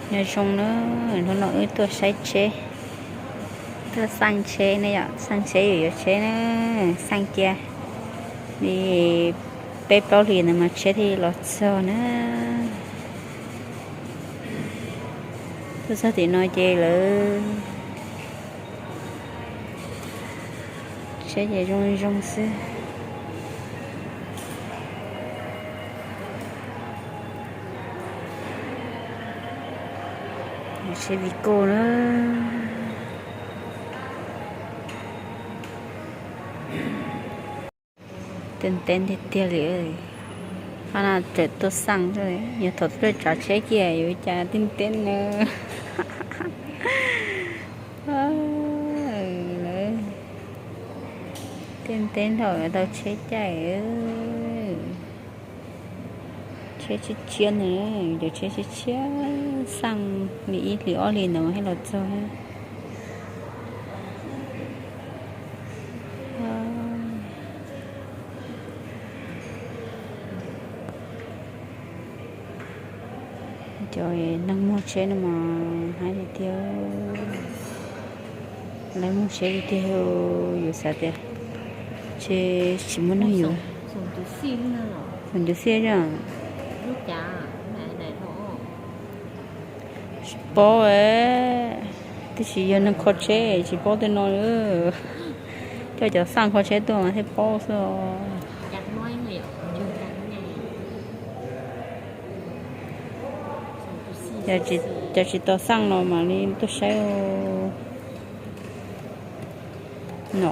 Nyob zoo na, hnub no wb tuaj saib tsheb, tuaj xaj tsheb ne yom, xaj tsheb yuav yuav tsheb na, xaj cia li peb plaub hlis ntawd mas tsheb thiaj los txog na. Tuaj txog tim no ces lawv tsheb ces zoo zoo xwb. Tsheb Vigo na. Tej teb tiag tiag li. Qhov no tseem tuaj xaj, yog thaum tuaj tsav tsheb kiag yuav cas tej teb na. Tej teb dhau tau tsheb caij. Tsheb tshiab tshiab ne, cov tsheb tshiab tshiab xaj li ib hlis ob hlis ntawd thiaj los txog. Cov neeg muag tsheb no mas hais tias lawv muag tsheb tiag tiag, yus xav tias tsheb tsis muaj neeg yuav. Xoom Ncuv Xij, tsis paub, tiam sis yog neeg kho tsheb tsis paub tej no. Coj cov xaj kho tsheb tuaj mas thiaj paub xwb os. Cov tsis tau xaj no mam li tuaj saib no.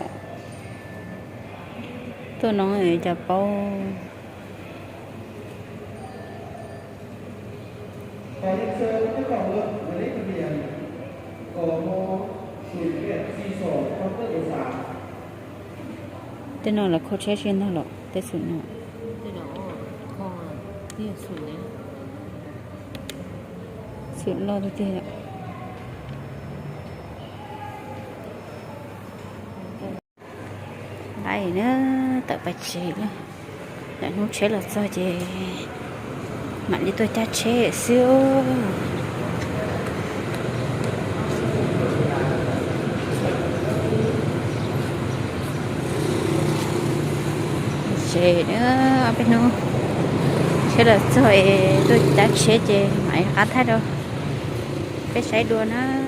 Tuaj no cas paub. Tej no lawv kho tsheb tsis ntag los tej xwm no. Xwm loj tiag tiag. Lawm na, tawm pais tsev lawm. Lwm hnub tsheb los txog ces mam li tuaj cab tsheb xwb. Tsev na, ob peb hnub tsheb los txog es tuaj cab tsheb ces mam li rov qab thaij rau peb saib dua na.